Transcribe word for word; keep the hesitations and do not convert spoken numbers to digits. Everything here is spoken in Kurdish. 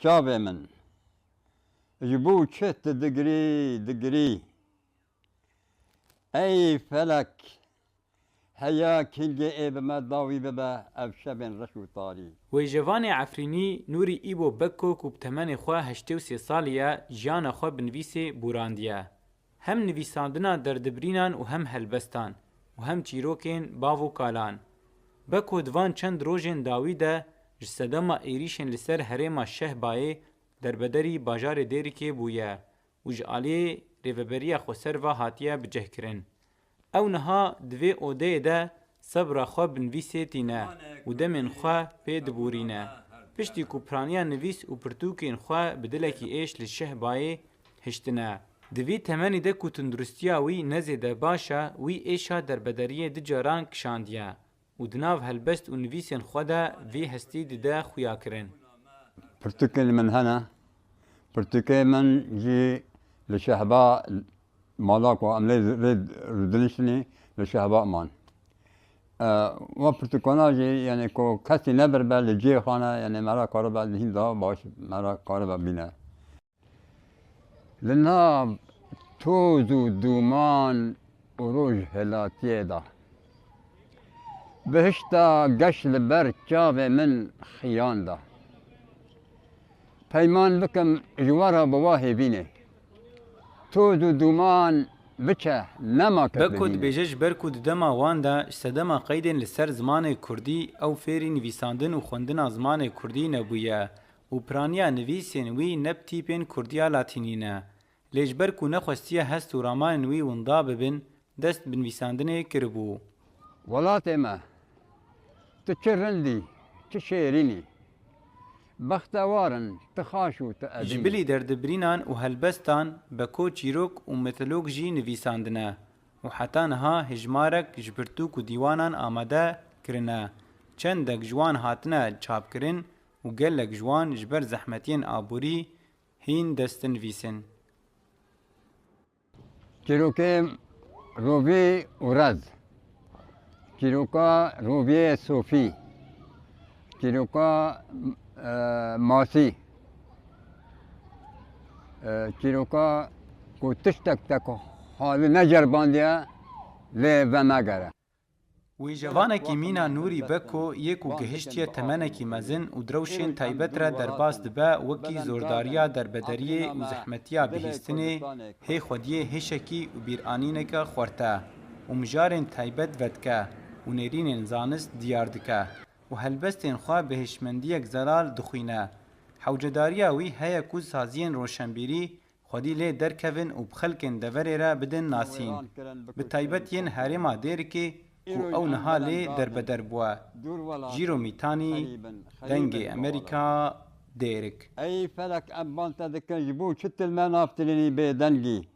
Çavê min, ji bo çi tu digirî, digirî? Ey felek, heya kingê ê bi me dawî bibe ev şevên reş û tarî. Wêjevanê Efrînî Nûrî Îbo Bekko ku bi temenê xwe heştê û sê salî ye, jiyana xwe bi nivîsê bûrandiye. Hem nivîsandina derdibirînan û hem helbestan û hem çîrokên bav û kalan. Beko di van çend rojên dawî de ji sedema êrîşên li ser herêma Şehbayê derbederî bajarê Dêrikê bûye û ji aliyê Rêveberiya Xweser ve hatiye bicihkirin. Ew niha di vê odeyê de sebra xwe bi nivîsê tîne û demên xwe pê dibûrîne. Piştî ku piraniya nivîs û pirtûkên xwe bi dilekî êş li Şehbayê hiştine. Di vî temenî de ku tunduristiya wî ne zêde baş e, wî êşa derbedariyê du caran kişandiye û di nav helbest û nivîsên xwe de vî hestî dide xuyakirin. Pirtûkên min hene. Pirtûkê min jî li Şehba mala ku em lê rê rûdiniştinê li Şehba man. E, Wa pirtûkana jî, yani ku kesî nebiribe li cihê xwe ne, yani me re karibe hîn daha baş me re karibe bîne. Li nav toz û dûman û roj hilatiyê de, bihişta geş li ber çavê min xiyan da. Peyman bikim ji we re bi wa hêvînê. Toz û dûman biçe, nema kef Beko dibîne. Dibêje ji ber ku di dema wan de ji sedema qeydên li ser zimanê kurdî ew fêrî nivîsandin û xwendina zimanê kurdî nebûye û piraniya nivîsên wî ne bi tîpên kurdiya latînî ne. Lê ji ber ku nexwestiye hest û ramanên wî winda bibin, dest bi nivîsandinê kiribû. Welatê me, tu çi rind î, çi şêrîn î. Bextewar in, tu xaş û tu edîn î. Ji bilî derdibirînan û helbestan Beko çîrok û mitolog jî nivîsandine û heta niha hejmarek ji pirtûk û dîwanan amade kirine. Çendek ji wan hatine çapkirin û gelek ji wan ji ber zehmetiyên aborî hîn dest dinivîsin. Çîrokê Rovî û Rez. Çîroka Roviyê Sofî. Çîroka, e, Masî. E, çîroka ku tiştek te ku xwazî neceribandiye lê venegere. Wêjevanekî mîna Nûrî Beko yê ku gihiştiye temenekî mezin û di rewşên taybet re derbas dibe, wekî zordariya derbedariyê û zehmetiya bihîstinê, hê xwediyê hişekî û bîranîneke xwerte û mijarên taybet vedike û nêrînên zanist diyar dike û helbestên xwe bi hişmendiyek zelal dixwîne. Hewcedariya wî heye ku saziyên roşenbîrî xwedî lê derkevin û bi xelkên deverê re bidin nasîn. Bi taybet yên herêma Dêrikê ku ew niha lê derbeder bûye. Jîro Mîtanî, Dengê Amerîka, Dêrik. Ey felek, em ban te dikin, ji bo çi tu li me navtilînî bêdengî?